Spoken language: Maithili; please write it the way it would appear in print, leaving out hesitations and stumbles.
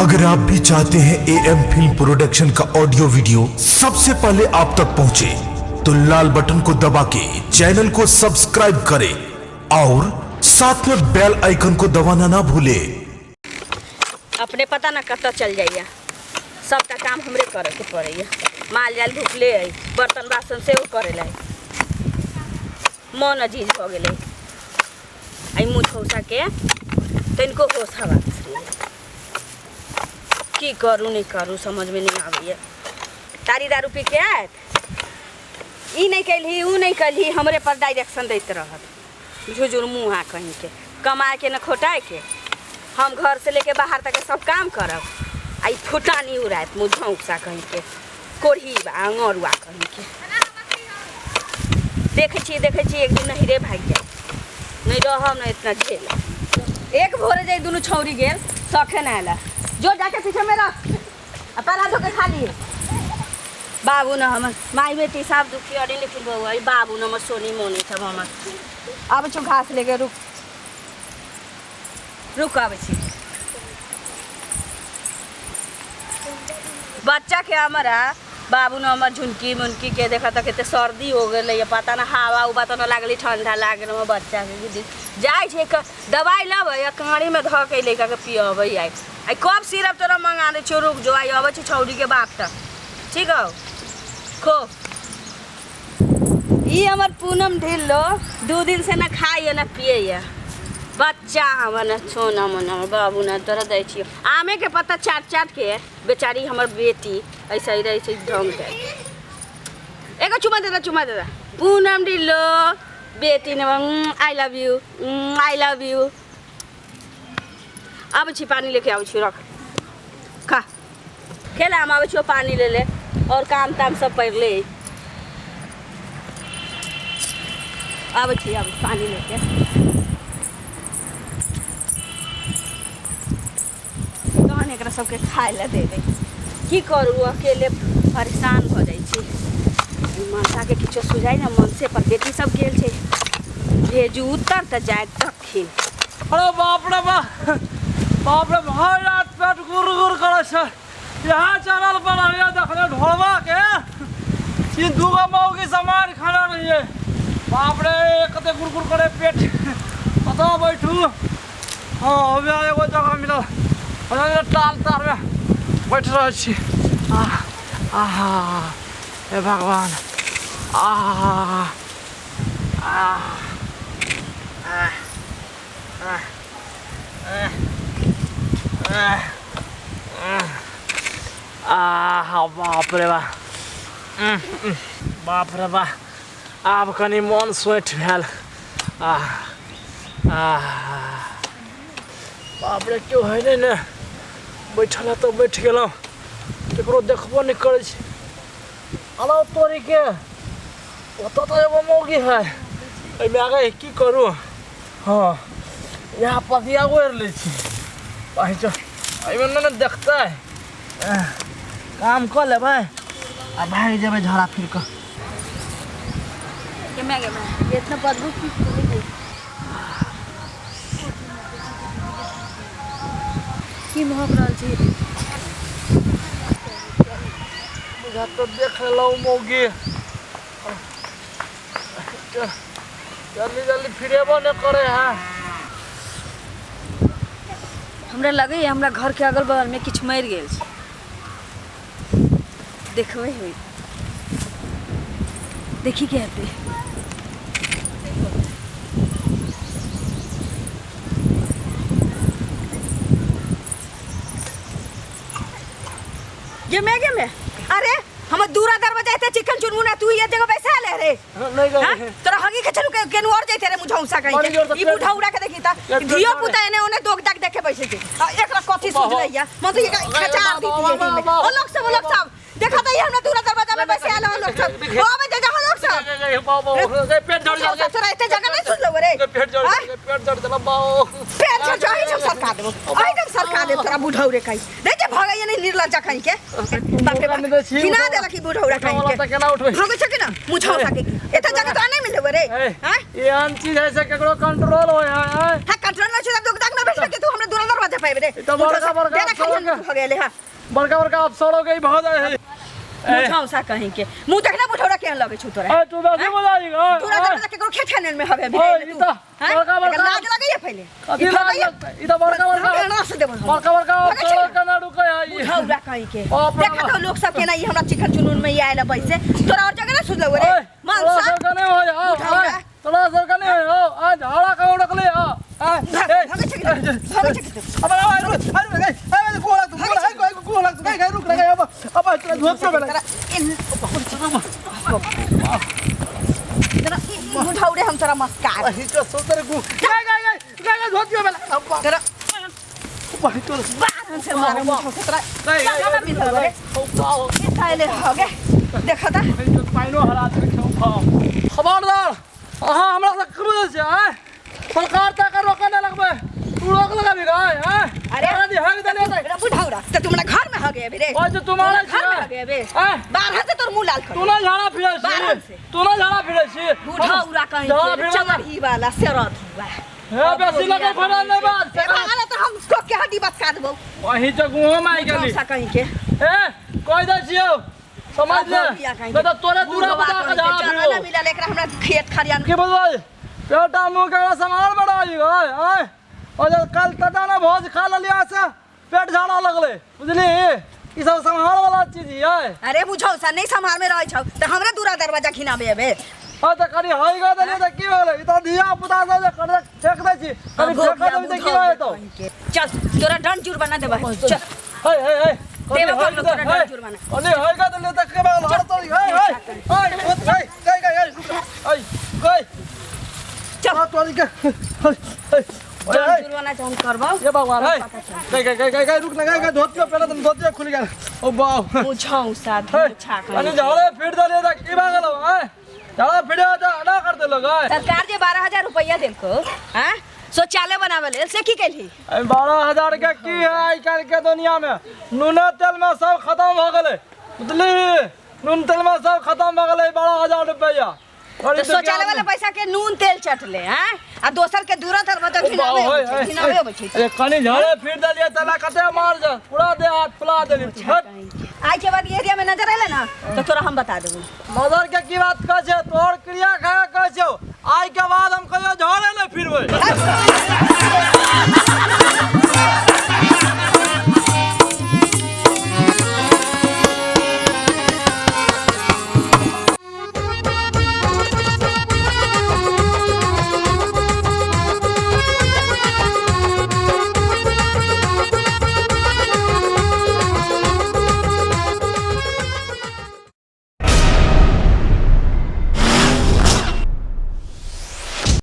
अगर आप भी चाहते हैं ए एम फिल्म प्रोडक्शन का ऑडियो वीडियो सबसे पहले आप तक पहुंचे, तो लाल बटन को दबा के चैनल को सब्सक्राइब करें और साथ में बेल आइकन को दबाना ना भूलें। अपने पता ना कतऽ चल जाइए, सबटा काम हमरे करैके पड़ैए। माल जाल भुखले अइ, बर्तन बासन सेहो करै लए मन अजीज भऽ गेलै। एहि मुँह छौसाके तनिको होश हवा की करू नहि करू समझमे नहि आबैए। तारी दारू पी के आयत, ई नहि कयलही ओ नहि कयलही, हमरे पर डायरेक्शन दैत रहत। झुझुर मुँह आ कहीँके, कमाएके न खोटाएके। हम घर से लेके बाहर तक सब काम करब आ ई फुटानी उड़ायत मुँह झौंसा कहीँके, कोढ़ी बा अङरुआ कहीँके। देखै छियै देखै छियै, एक दिन नहिरे भागि जाय, नहि रहब ने इतना झेल। एक भोरे जाय दुनू छौरी गेल शौखे नहि आयल। जो जाके पीछे में रख आ पैर हाथ धोके खा लिए। बाबू न हमर माई बेटी सब दुखी अड़ी, लेकिन बउआ ई बाबू न हमर सोनी मोनी सब हमर। आबै छौ घास लेके, रुक रुक आबै छी। बच्चा के हमारा बाबू न हमर झुनकी मुनकी के देखा तऽ कते सर्दी हो गेलै, पता न हवा उवा तऽ न लागलै, ठंडा लागल हमर बच्चा के। दीदी जाइ छै दवाइ लेबै आ काँड़ीमे धऽ के लैका के पियबै। आइ आइ कब सिरप तोरा मंगा दै छियौ, रुक जो, आइ अबै छै छौड़ी के बाप तऽ ठीक हौ। खो ई हमर पूनम ढिल्लो 2 दिन से न खाइए न पियैए बच्चा हमर, न सोना मोना बाबू न तोरा दै छियौ आमे के पत्ता चाट चाट के। बेचारी हमर बेटी ऐसे ही रहै छै ढंग के। एगो चुमा दे दा, चुमा दे दा पूनम ढिल्लो बेटी ने। I love you, I love you. आबै छी पानी लेके आबै छी, रख खा खेला। हम आबै छियौ पानी ले ले और काम ताम सब पढ़ि ले। आबै छी, आबै छी पानी लेके। तहन एकरा सबके खाय लए देबै। की करू, अकेले परेशान भऽ जाइ छी। मनसाके किछो सुझाइ ने मनसे पर बेटी सब गेल छै, भेजू उत्तर तऽ जायत तखन। अरे बाप रे बाप, बाप रे, भरि रात पेट गुर गुर करै छै। यहाँ चलल पर रहिए देखले ढोलवा के ई दूगो मौगी सामान खाना रहिए। बाप रे, कते गुर गुर करे पेट। कतऽ बैठू? हाँ, अभी एगो जगह मिलल, टाल तार में बैठ रहल छी। आह आहा, हे भगवान, आह आह आह आह आह, बाप रे बा, बाप रे बा, आब कनि मोन सोचि भेल। आह आह, बाप रे, केओ है नहि ने बैठल है तऽ बैठ गेलहुँ, ककरो देखबो नहि करै छै। अरे तोरीके, ओतऽ तऽ एगो मौगी है एहिमे आगे, की करू? हँ, यहाँ पतिया ओढ़ि लै छी, एहिमे नहि ने देखतै। काम कऽ लेबै आ भागि जेबै झड़ा फिर कऽ। गे गे, इतना बदबू की की महक रहल छै? बुझा तऽ देख लेलहुँ मौगी, जल्दी जल्दी फिरेबो नहि करे है। हमरा लगैए हमरा घरके अगल बगलमे किछु मरि गेल छै, देखबै होइ देखी के हेतै। गे मैं, गे मैं, अरे हमर दूरा दरवाजा एते चिकन चुनमुना, तू ये जगह बैसा ले रे? नहीं हाँ? गए। तोरा हगी के चलू के केनु और जैते रे मुझौसा कहीं बड़ी के। जोर से ई पेट- बुढ़ौरा के देखी ता पेट धियो जोर पुता एने ओने दोग दाग देखे बैसे छै। आ एकरा कथी सुझलैया मन तो ये खचार दी बाबा, दिए में। बाबा। ओ लोग सब, ओ लोग सब देखा त ई हमरा दूरा दरवाजा में बैसे आयल हो लोग सब। ओ आबै जे जहाँ लोग सब पेट जड़ मुझौसा, तोरा एते जगह नहीं सुझलौ रे? पेट जड़ हाँ? पेट जड़ चला बाओ। पेट जड़ जो अहिठाम सरका देबो, अहिठाम सरका देब तोरा बुढ़ौरे कहीं नहीं जे भगैया नहीं निर्लज्जा कहीं के। बाप रे बाप, घिना देलक ई बुढ़ौरा कहीं के। केना उठबै? रोकै छौ कि ना मुझौसा के? एते जगह तोरा नहीं मिललौ रे? हैं? एहन चीज है से केकरो कंट्रोल होय है? हां, कंट्रोल में छै त दुख दाग में बैठ के तू हमरा दूरा दरवाजा दरवाजा पे रे ई तऽ बड़का बड़का देना खाली अफसर भऽ गेलै हां। बड़का बड़का अफसर हो गई भऽ जाइ है। मुझौ सा कहीं के मुंह देखना बुढ़ौरा केहन लगै छौ तोरा? ए, तू बेसी बोलाई। तोरा दरवाजा केकरो खेत खाने में हवे? ओए, ई तऽ बड़का बड़का- लाज लगैया पहिले। कथी लाज लगतै? ई तऽ बड़का बड़का नाश देबो हम। बड़का बड़का भगै छै अफसर ने? केना रुकै है ई? बुढ़ौरा कहीं के। बाप रे देखा बाप। तो लोग सब केना ई हमरा चिकन चुनुन में आयल बैसे। तोरा और जगह ना सुझलौ रे? ओए, तोरा मनसा सबके नहि होइ हौ, बुढ़ौरा। आय, तोरा सबके नहि होइ हौ, आय, झाड़ा कहाँ रखले हौ? आय, भाग, ए, भागै छै कि नहि? भागै छै कि नहि? अब, अब, आय, रुक, आय, रुक, आय, आय, गोड़ लागतौ, गोड़, आय, आय, गोड़ लागतौ, आय, आय, रुक, आय, अब, अब, आय, तोरा धोत पे तोरा तोरा ई बुढ़ौरे हम तोरा मस्कार। वही तो सोचरे गु गाय गाय गाय गाय गाय धोतियो बेला अब तोरा वही तो बाहर से मारे मुझौ से तोरा। गाय गाय चल ना मिलल रे। ई काहिले हगे देखा ता। पाइनो हरा दे। खबरदार, अहाँ हमरा से करू छै। आय, सरकार तक रोके नहीं लगबे, तू रोक लगाबी गाय? आय। अरे। अरे हग देले त। रे बुढ़ौरा, त तुमरा घर में हगे अभी रे? ओए जे तुम्हारे घर में हगे अबे? आय। बाहर से तोर मुंह लाल कर। तू ना झाड़ा फिरै छी। बाहर से। तू ना झाड़ा फिरै छी। बुढ़ौरा कहीं झाड़ा के फिरै। चमड़ी वाला सेरत हुआ। हे, बेसी लगे फरल नहीं बात। ए बाहर त हम ठोक के हड्डी बसका देबौ। वही तो गुहो में आई गेली। बुढ़ौसा कहीं के। ए, कह दै छियौ, समझ ले। कहीं नहीं तो तोरे दूरा बुढ़वा बता के कहीं के झाड़ा जगह फिरो ना मिलल एकरा हमरा खेत खरियान। की बोलबै? बेटा मुँह के समार बड़ा आय आय। और जब कल तता ना भोज खा लेलिया से पेट झाड़ा लगले, बुझली? ई सब संभाल वाला चीज है। अरे बुझौ सा नहीं संभाल में रहै छौ त हमरा दूरा दरवाजा घिनाबे अबे? हाँ, तऽ कनि हई गऽ देलियै तऽ की भऽ गेलै? ई तऽ धिया पुता सब जे कनि फेक दै छी, कनि फेक देबै तऽ की भऽ जेतौ? चल, तोरा दंड जुर्माना देबै, चल। हे हे हे, कनि देबो हई करलो गऽ तोरा हे दंड जुर्माना। कनि हई गऽ देलियै तऽ की भऽ गेल? हर तोरी, हे हे हे हे हे हे हे, रुक, हे हे, चल। हाँ, तोरी के हे हे दंड जुर्माना जहन करबौ ये भगवान, हे गई गई गई गई गई, रुक ना, गई गई, धोतियो पहले तुम धोतियो खुल गेल। ओ बाप। बुझौ सा हे धोछा कनि कहीं। झाड़े फिर देलियै तऽ की भऽ गेलौ? आँय, झाड़ा फिरे तऽ एना कर देलक। आँय, सरकार जे 12,000 रुपया देलको हैं शौचालय बनावे लेल, से की केलही? 12,000 के की है? आइ काल्हि के दुनिया में नूने तेल में सब खत्म भऽ गेलै, बुझली? नून तेल में सब खत्म भऽ गेलै 12,000 रुपया। और तो ई तो शौचालय वाला पैसा के नून तेल चटले हैं आ दोसर के दूरा दरवाजा घिनावे अबै छै, घिनावे अबै छै। अरे, कनि झाड़े फिर देलियै तला कते मार जा, पूरा देह हाथ फुला देली। हट। आइ के बाद एरिया में नजर एले ना तो तोरा हम बता देबो। मदर के की बात कहै छै? तोहर क्रिया खा कहै छौ, आइ के बाद हम कहियो झाड़े नहि फिरबै।